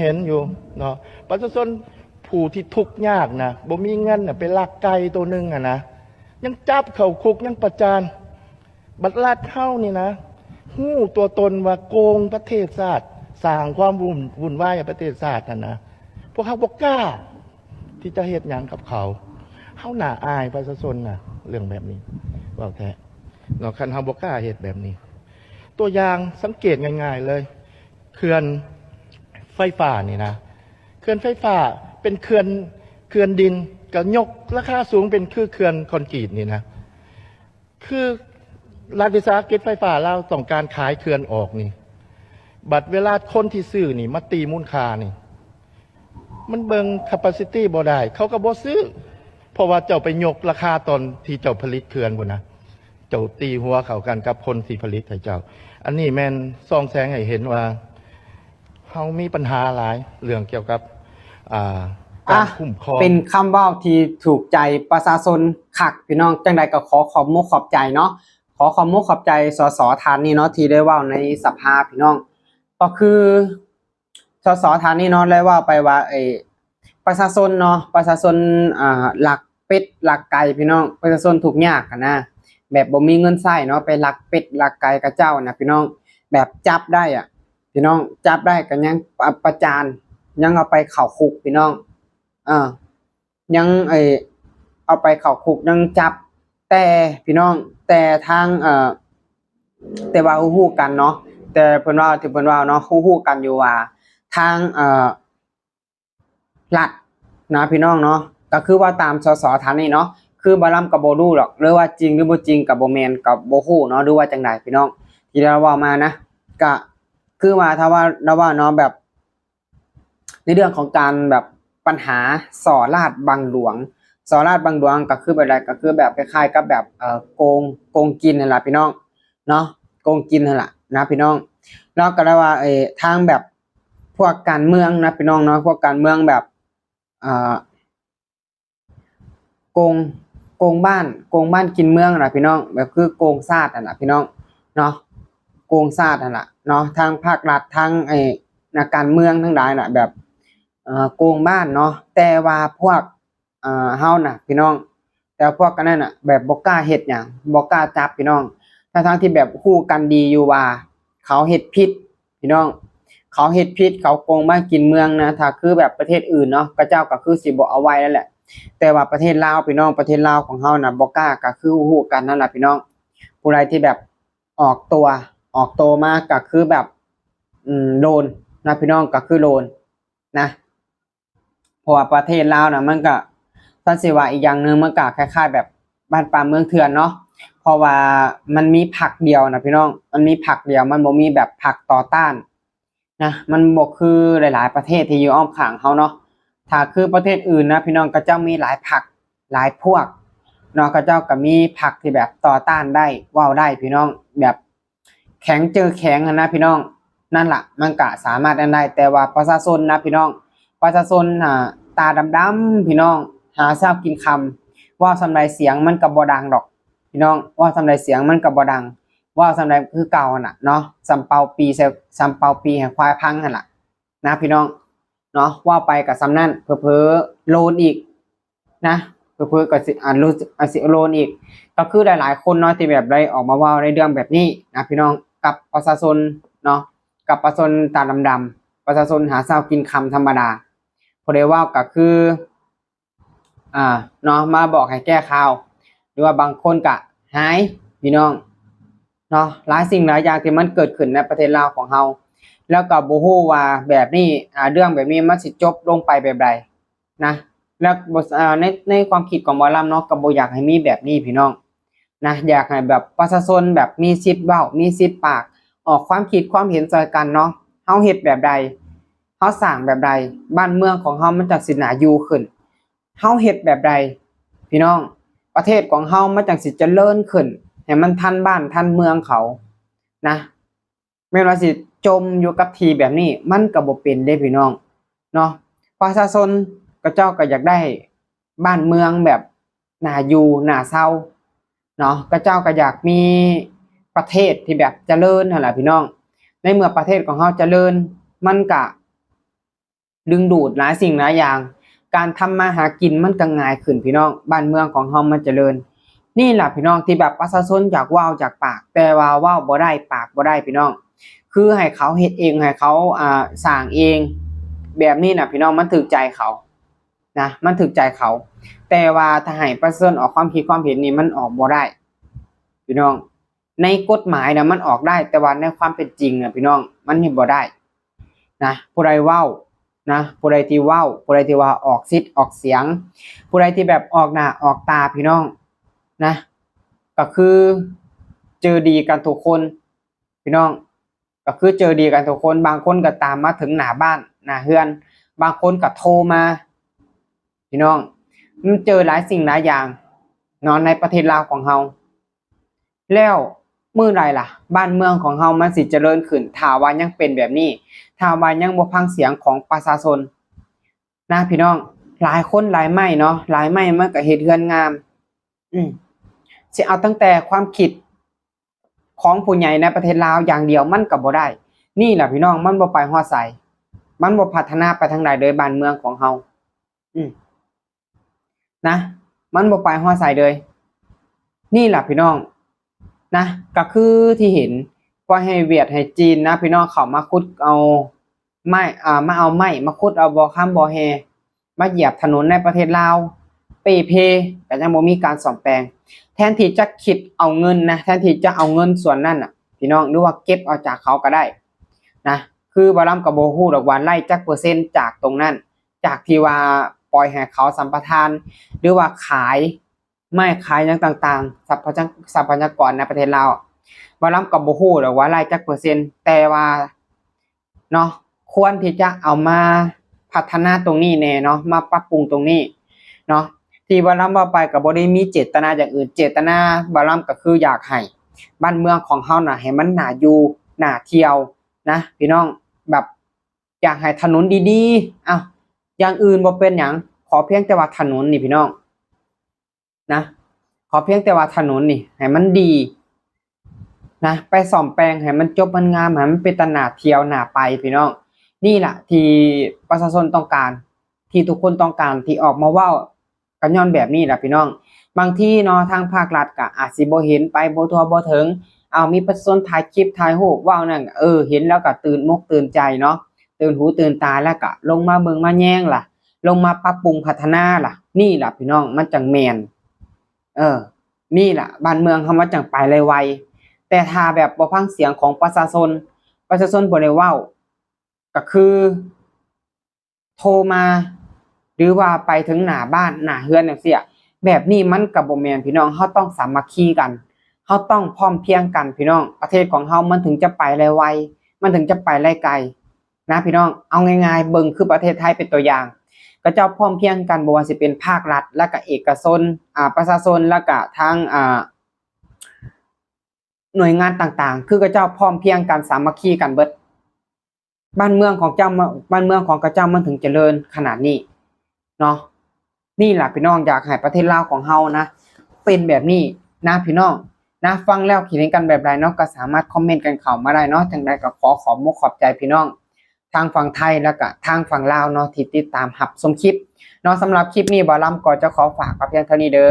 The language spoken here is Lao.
ເຫັນຢູ່ເນາະ ປະຊາຊົນຜູ້ທີ່ທຸກຍາກນະ ບໍ່ມີເງິນນະ ໄປລັກໄກ່ໂຕໜຶ່ງຫັ້ນນະ ຍັງຈັບເຂົ້າຄຸກ ຍັງປະຈານ. ບັດລັດເຮົານີ້ນະ ຮູ້ຕົວຕົນວ່າໂກງປະເທດຊາດ ສ້າງຄວາມວຸ່ນ ວຸ່ນວາຍໃຫ້ປະເທດຊາດຫັ້ນນະ ພວກເຮົາບໍ່ກ້າທີ່ຈະເຮັດຫຍັງກັບເຂົາ. ເຮົາໜ້າອາຍປະຊາຊົນນະ ເລື່ອງແບບນີ້ ເວົ້າແທ້ເນາະ ຄັນເຮົາບໍ່ກ້າເຮັດແບບນີ້. ຕົວຢ່າງສັງເກດງ່າຍໆເລີຍ ເຂື່ອນໄຟຟ້ານີ້ນະ ເຂື່ອນໄຟຟ້າເປັນເຂື່ອນ ເຂື່ອນດິນ ກໍຍົກລາຄາສູງເປັນຄືເຂື່ອນຄອນກຣີດນີ້ນະ ຄືລັດວິສາຫະກິດໄຟຟ້າລາວຕ້ອງການຂາຍເຂື່ອນອອກນີ້ ບັດເວລາຄົນທີ່ຊື້ນີ້ມາຕີມູນຄ່ານີ້ ມັນເບິ່ງ capacity ບໍ່ໄດ້ ເຂົາກໍບໍ່ຊື້ ເພາະວ່າເຈົ້າໄປຍົກລາຄາຕອນທີ່ເຈົ້າຜະລິດເຂື່ອນພຸ້ນນະ ເຈົ້າຕີຫົວເຂົ້າກັນກັບຄົນທີ່ຜະລິດໃຫ້ເຈົ້າ. ອັນນີ້ແມ່ນສ່ອງແສງໃຫ້ເຫັນວ່າ ເຮົາມີບັນຫາຫຼາຍເລື່ອງກ່ຽວກັບ ອ່າ ການຄຸ້ມຄອງ. ເປັນຄຳເວົ້າທີ່ຖືກໃຈປະຊາຊົນຄັກ ພີ່ນ້ອງ. ຈັ່ງໃດກໍຂໍຂອບມຸກຂອບໃຈເນາະ ຂໍຂອບມຸກຂອບໃຈ ສສ ທ່ານນີ້ເນາະ ທີ່ໄດ້ເວົ້າໃນສະພາ ພີ່ນ້ອງ. ກໍຄື ສສ ທ່ານນີ້ເນາະ ໄດ້ເວົ້າໄປວ່າ ເອີ ປະຊາຊົນເນາະ ປະຊາຊົນ ອ່າ ລັກເປັດລັກໄກ່ ພີ່ນ້ອງ ປະຊາຊົນທຸກຍາກຫັ້ນນະ ແບບບໍ່ມີເງິນໃຊ້ເນາະ ໄປລັກເປັດລັກໄກ່ເຂົາເຈົ້ານະ ພີ່ນ້ອງ ແບບຈັບໄດ້ອະ ພີ່ນ້ອງ ຈັບໄດ້ກໍຍັງປະ ປະຈານ ຍັງເອົາໄປເຂົ້າຄຸກ ພີ່ນ້ອງ ເອີ ຍັງ ເອີ ເອົາໄປເຂົ້າຄຸກ ຍັງຈັບ ແຕ່ ພີ່ນ້ອງ ແຕ່ທາງ ເອີ ແຕ່ວ່າຮູ້ໆກັນເນາະ ແຕ່ເພິ່ນເວົ້າ ທີ່ເພິ່ນເວົ້າເນາະ ຮູ້ໆກັນຢູ່ວ່າທາງ ເອີ ລັດນະ ພີ່ນ້ອງເນາະ ກໍຄືວ່າຕາມ ສສ ທ່ານນີ້ເນາະ ຄືບ່າວລຳກໍບໍ່ຮູ້ດອກ ຫຼືວ່າຈິງ ຫຼືບໍ່ຈິງກໍບໍ່ແມ່ນ ກໍບໍ່ຮູ້ເນາະ ຫຼືວ່າຈັ່ງໃດ ພີ່ນ້ອງ ທີ່ລາວເວົ້າມານະ ກໍຄືວ່າ ຖ້າວ່າລາວເວົ້າເນາະ ແບບ ໃນເລື່ອງຂອງການແບບ ບັນຫາສໍ້ລາດບັງຫຼວງ ສໍ້ລາດບັງຫຼວງກໍຄືແບບໃດ ກໍຄືແບບຄ້າຍໆກັບແບບ ເອີ ໂກງ ໂກງກິນຫັ້ນລະ ພີ່ນ້ອງເນາະ ໂກງກິນຫັ້ນລະນະ ພີ່ນ້ອງ. ລາວກໍໄດ້ວ່າ ເອີ ທາງແບບພວກການເມືອງນະ ພີ່ນ້ອງເນາະ ພວກການເມືອງແບບ ເອີ ໂກງ ໂກງບ້ານ ໂກງບ້ານກິນເມືອງນະ ພີ່ນ້ອງ ແບບຄືໂກງຊາດຫັ້ນລະ ພີ່ນ້ອງເນາະ ໂກງຊາດຫັ້ນລະເນາະ ທາງພາກລັດ ທາງ ເອີ ນັກການເມືອງທັງຫຼາຍນະ ແບບ ເອີ ໂກງບ້ານເນາະ ແຕ່ວ່າພວກ ເອີ ເຮົານະ ພີ່ນ້ອງ ແຕ່ພວກອັນນັ້ນນະ ແບບບໍ່ກ້າເຮັດຫຍັງ ບໍ່ກ້າຈັບ ພີ່ນ້ອງ ທັງໆທີ່ແບບຮູ້ກັນດີຢູ່ວ່າເຂົາເຮັດຜິດ ພີ່ນ້ອງ ເຂົາເຮັດຜິດ ເຂົາໂກງບ້ານກິນເມືອງນະ. ຖ້າຄືແບບປະເທດອື່ນເນາະ ເຂົາເຈົ້າກໍຄືຊິບໍ່ເອົາໄວ້ແລ້ວແຫຼະ ແຕ່ວ່າປະເທດລາວ ພີ່ນ້ອງ ປະເທດລາວຂອງເຮົານະ ບໍ່ກ້າ ກໍຄືຮູ້ໆກັນນັ້ນລະ ພີ່ນ້ອງ. ຜູ້ໃດທີ່ແບບອອກຕົວ ອອກໂຕມາ ກໍຄືແບບ ອືມ ໂດນນະ ພີ່ນ້ອງ ກໍຄືໂດນະ. ເພາະວ່າປະເທດລາວນະ ມັນກະ ຄັນຊິວ່າອີກຢ່າງໜຶ່ງ ມັນກະຄ້າຍໆແບບບ້ານປ່າເມືອງເຖື່ອນເນາະ ເພາະວ່າມັນມີພັກດຽວນະ ພີ່ນ້ອງ ມັນມີພັກດຽວ ມັນບໍ່ມີແບບພັກຕໍ່ຕ້ານນະ ມັນບໍ່ຄືຫຼາຍໆປະເທດທີ່ຢູ່ອ້ອມຂ້າງເຮົາເນາະ. ຖ້າຄືປະເທດອື່ນນະ ພີ່ນ້ອງ ເຂົາເຈົ້າມີຫຼາຍພັກ ຫຼາຍພວກເນາະ ເຂົາເຈົ້າກໍມີພັກທີ່ແບບຕໍ່ຕ້ານໄດ້ ເວົ້າໄດ້ ພີ່ນ້ອງ ແບບ ແຂງເຈີແຂງຫັ້ນນະ ພີ່ນ້ອງ ນັ້ນລະ ມັນກະສາມາດນັ້ນໄດ້ ແຕ່ວ່າປະຊາຊົນນະ ພີ່ນ້ອງ ປະຊາຊົນ ອ່າ ຕາດຳໆ ພີ່ນ້ອງ ຫາເຊົ້າກິນຄ່ຳ ເວົ້າສ່ຳໃດສຽງມັນກະບໍ່ດັງດອກ ພີ່ນ້ອງ ເວົ້າສ່ຳໃດສຽງມັນກະບໍ່ດັງ ເວົ້າສ່ຳໃດຄືເກົ່າຫັ້ນລະເນາະ ສ່ຳເປົ່າປີ ສ່ຳເປົ່າປີໃຫ້ຄວາຍພັງຫັ້ນລະນະ ພີ່ນ້ອງເນາະ ເວົ້າໄປກະສ່ຳນັ້ນ ເຜີໆໂລນອີກ ນະ ເຜີໆກໍຊິ ອາດ ອາດຊິໂລນອີກ ກໍຄືຫຼາຍໆຄົນເນາະ ທີ່ແບບໄດ້ອອກມາເວົ້າໃນເລື່ອງແບບນີ້ນະ ພີ່ນ້ອງ ກັບປະຊາຊົນເນາະ ກັບປະຊາຊົນຕາດຳໆ ປະຊາຊົນຫາເຊົ້າກິນຄ່ຳທຳມະດາ ຜູ້ໃດເວົ້າກໍຄື ອ່າ ເນາະ ມາບອກໃຫ້ແກ້ຂ່າວ ຫຼືວ່າບາງຄົນກໍຫາຍ ພີ່ນ້ອງເນາະ ຫຼາຍສິ່ງຫຼາຍຢ່າງທີ່ມັນເກີດຂຶ້ນໃນປະເທດລາວຂອງເຮົາ ແລ້ວກໍບໍ່ຮູ້ວ່າແບບນີ້ ອ່າ ເລື່ອງແບບນີ້ມັນຊິຈົບລົງໄປແບບໃດ ນະ ແລ້ວ ເອີ ໃນ ໃນຄວາມຄິດຂອງໝໍລຳເນາະ ກໍບໍ່ຢາກໃຫ້ມີແບບນີ້ ພີ່ນ້ອງ ນະ ຢາກໃຫ້ແບບປະຊາຊົນແບບມີສິດເວົ້າ ມີສິດປາກ ອອກຄວາມຄິດຄວາມເຫັນໃສ່ກັນເນາະ ເຮົາເຮັດແບບໃດ ເຮົາສ້າງແບບໃດ ບ້ານເມືອງຂອງເຮົາມັນຈັ່ງຊິໜ້າຢູ່ຂຶ້ນ ເຮົາເຮັດແບບໃດ ພີ່ນ້ອງ ປະເທດຂອງເຮົາມັນຈັ່ງຊິຈະເລີນຂຶ້ນ ໃຫ້ມັນທັນບ້ານທັນເມືອງເຂົາ ນະ. ແມ່ນວ່າຊິຈົມຢູ່ກັບທີ່ແບບນີ້ ມັນກໍບໍ່ເປັນເດ້ພີ່ນ້ອງເນາະ ປະຊາຊົນເຂົາເຈົ້າກໍຢາກໄດ້ບ້ານເມືອງແບບໜ້າຢູ່ໜ້າເຊົາເນາະ ເຂົາເຈົ້າກໍຢາກມີປະເທດທີ່ແບບຈະເລີນຫັ້ນລະພີ່ນ້ອງ ໃນເມື່ອປະເທດຂອງເຮົາຈະເລີນ ມັນກະ ດຶງດູດຫຼາຍສິ່ງຫຼາຍຢ່າງ, ການທຳມາຫາກິນມັນກໍງ່າຍຂຶ້ນພີ່ນ້ອງ, ບ້ານເມືອງຂອງເຮົາມັນຈະເລີນ. ນີ້ລະພີ່ນ້ອງ ທີ່ແບບປະຊາຊົນຢາກເວົ້າຈາກປາກ ແຕ່ວ່າເວົ້າບໍ່ໄດ້ ປາກບໍ່ໄດ້ພີ່ນ້ອງ, ຄືໃຫ້ເຂົາເຮັດເອງ ໃຫ້ເຂົາ ອ່າ ສ້າງເອງ ແບບນີ້ນະພີ່ນ້ອງ ມັນຖືກໃຈເຂົານະ ມັນຖືກໃຈເຂົາ. ແຕ່ວ່າຖ້າໃຫ້ປະຊາຊົນອອກຄວາມຄິດຄວາມເຫັນນີ້ ມັນອອກບໍ່ໄດ້ພີ່ນ້ອງ. ໃນກົດໝາຍນະມັນອອກໄດ້ ແຕ່ວ່າໃນຄວາມເປັນຈິງນະພີ່ນ້ອງ ມັນເຮັດບໍ່ໄດ້ນະ. ຜູ້ໃດເວົ້ານະ ຜູ້ໃດທີ່ເວົ້າ ຜູ້ໃດທີ່ວ່າອອກສິດອອກສຽງ ຜູ້ໃດທີ່ແບບອອກໜ້າອອກຕາພີ່ນ້ອງນະ ກໍຄືເຈີດີກັນທຸກຄົນພີ່ນ້ອງ, ກໍຄືເຈີດີກັນທຸກຄົນ. ບາງຄົນກໍຕາມມາເຖິງໜ້າບ້ານໜ້າເຮືອນ, ບາງຄົນກໍໂທມາພີ່ນ້ອງ. ມັນເຈີຫຼາຍສິ່ງຫຼາຍຢ່າງເນາະ ໃນປະເທດລາວຂອງເຮົາ. ແລ້ວມື້ໃດລະ ບ້ານເມືອງຂອງເຮົາມັນຊິຈະເລີນຂຶ້ນ ຖ້າວ່າຍັງເປັນແບບນີ້, ຖ້າວ່າຍັງບໍ່ຟັງສຽງຂອງປະຊາຊົນນະພີ່ນ້ອງ? ຫຼາຍຄົນຫຼາຍໄມ້ເນາະ, ຫຼາຍໄມ້ມັນກໍເຮັດເຮືອນງາມ. ອືມ ຊິເອົາຕັ້ງແຕ່ຄວາມຄິດຂອງຜູ້ໃຫຍ່ໃນປະເທດລາວຢ່າງດຽວມັນກໍບໍ່ໄດ້. ນີ້ລະພີ່ນ້ອງ ມັນບໍ່ໄປຮອດໃສ, ມັນບໍ່ພັດທະນາໄປທາງໃດເລີຍ ບ້ານເມືອງຂອງເຮົາ. ອືມ ນະ ມັນບໍ່ໄປຮອດໃສເລີຍ. ນີ້ລະພີ່ນ້ອງນະ ກໍຄືທີ່ເຫັນ ປ່ອຍໃຫ້ຫວຽດໃຫ້ຈີນນະພີ່ນ້ອງ ເຂົ້າມາຂຸດເອົາໄມ້ ອ່າ ມາເອົາໄມ້ ມາຂຸດເອົາບໍ່ຄຳບໍ່ແຮ່ ມາຢຽບຖະໜົນໃນປະເທດລາວ ເປ່ເພ ກໍຍັງບໍ່ມີການສ້ອມແປງ. ແທນທີ່ຈະຄິດເອົາເງິນນະ ແທນທີ່ຈະເອົາເງິນສ່ວນນັ້ນນະພີ່ນ້ອງ ຫຼືວ່າເກັບເອົາຈາກເຂົາກໍໄດ້ນະ. ຄືບ່າວລຳກໍບໍ່ຮູ້ດອກວ່າໄດ້ຈັກເປີເຊັນຈາກຕົງນັ້ນ ຈາກທີ່ວ່າປ່ອຍໃຫ້ເຂົາສຳປະທານ ຫຼືວ່າຂາຍໄມ້ຂາຍຫຍັງຕ່າງໆ ຊັບພະຍາ ຊັບພະຍາກອນໃນປະເທດລາວ. ບ່າວລຳກໍບໍ່ຮູ້ດອກວ່າໄດ້ຈັກເປີເຊັນ ແຕ່ວ່າເນາະ ຄວນທີ່ຈະເອົາມາພັດທະນາຕົງນີ້ແດ່ເນາະ ມາປັບປຸງຕົງນີ້ເນາະ. ທີ່ບ່າວລຳເວົ້າໄປກໍບໍ່ໄດ້ມີເຈດຕະນາຢ່າງອື່ນ, ເຈດຕະນາບ່າວລຳກໍຄືຢາກໃຫ້ບ້ານເມືອງຂອງເຮົານະ ໃຫ້ມັນໜ້າຢູ່ໜ້າທ່ຽວນະພີ່ນ້ອງ, ແບບ ຢາກໃຫ້ຖະໜົນດີໆ ເອົ້າ ຢ່າງອື່ນບໍ່ເປັນຫຍັງ ຂໍພຽງແຕ່ວ່າຖະໜົນນີ້ພີ່ນ້ອງນະ, ຂໍພຽງແຕ່ວ່າຖະໜົນນີ້ໃຫ້ມັນດີນະ, ໄປສ້ອມແປງໃຫ້ມັນຈົບມັນງາມ ໃຫ້ມັນເປັນຕາໜ້າທ່ຽວໜ້າໄປພີ່ນ້ອງ. ນີ້ລະທີ່ປະຊາຊົນຕ້ອງການ, ທີ່ທຸກຄົນຕ້ອງການ ທີ່ອອກມາເວົ້າ ກໍຍ້ອນແບບນີ້ລະພີ່ນ້ອງ. ບາງທີເນາະ ທາງພາກລັດກໍອາດຊິບໍ່ເຫັນ ໄປບໍ່ທົ່ວບໍ່ເຖິງ, ເອົາ ມີປະຊາຊົນຖ່າຍຄລິບຖ່າຍຮູບເວົ້ານັ້ນ ເອີ ເຫັນແລ້ວກໍຕື່ນອົກຕື່ນໃຈເນາະ, ຕື່ນຫູຕື່ນຕາ ແລ້ວກໍລົງມາເບິ່ງມາແຍງລະ, ລົງມາປັບປຸງພັດທະນາລະ. ນີ້ລະພີ່ນ້ອງ ມັນຈັ່ງແມ່ນ, ເອີ ນີ້ລະບ້ານເມືອງເຮົາມັນຈັ່ງໄປໄດ້ໄວ. ແຕ່ຖ້າແບບບໍ່ຟັງສຽງຂອງປະຊາຊົນ, ປະຊາຊົນບໍ່ໄດ້ເວົ້າ, ກໍຄື ໂທມາ ຫຼືວ່າໄປເຖິງໜ້າບ້ານໜ້າເຮືອນຈັ່ງຊີ້ ແບບນີ້ມັນກໍບໍ່ແມ່ນພີ່ນ້ອງ. ເຮົາຕ້ອງສາມັກຄີກັນ, ເຮົາຕ້ອງພ້ອມພຽງກັນພີ່ນ້ອງ. ປະເທດຂອງເຮົາມັນເຖິງຈະໄປໄດ້ໄວ, ມັນເຖິງຈະໄປໄດ້ໄກນະພີ່ນ້ອງ. ເອົາງ່າຍໆ ເບິ່ງຄືປະເທດໄທເປັນຕົວຢ່າງ, ເຂົາເຈົ້າພ້ອມພຽງກັນ ບໍ່ວ່າຊິເປັນພາກລັດ ແລະກະເອກະຊົນ, ອາ ປະຊາຊົນ ແລະກະທາງ ອາ ໜ່ວຍງານຕ່າງໆ ຄືເຂົາເຈົ້າພ້ອມພຽງກັນ ສາມັກຄີກັນເບິດ. ບ້ານເມືອງຂອງເຈົ້າ ບ້ານເມືອງຂອງເຂົາເຈົ້າມັນເຖິງຈະເລີນຂະໜາດນີ້ເນາະ. ນີ້ລະພີ່ນ້ອງ ຢາກໃຫ້ປະເທດລາວຂອງເຮົານະ ເປັນແບບນີ້ນະພີ່ນ້ອງນະ. ຟັງແລ້ວຄິດເຫັນກັນແບບໃດເນາະ ກໍສາມາດຄອມເມັນກັນເຂົ້າມາໄດ້ເນາະ. ຈັ່ງໃດກໍຂໍຂອບມຸກຂອບໃຈພີ່ນ້ອງທາງຝັ່ງໄທ ແລະກະທາງຝັ່ງລາວເນາະ ທີ່ຕິດຕາມຮັບຊົມຄລິບເນາະ. ສຳລັບຄລິບນີ້ ບ່າວລຳກໍຈະຂໍຝາກໄວ້ພຽງເທົ່ານີ້ເດີ.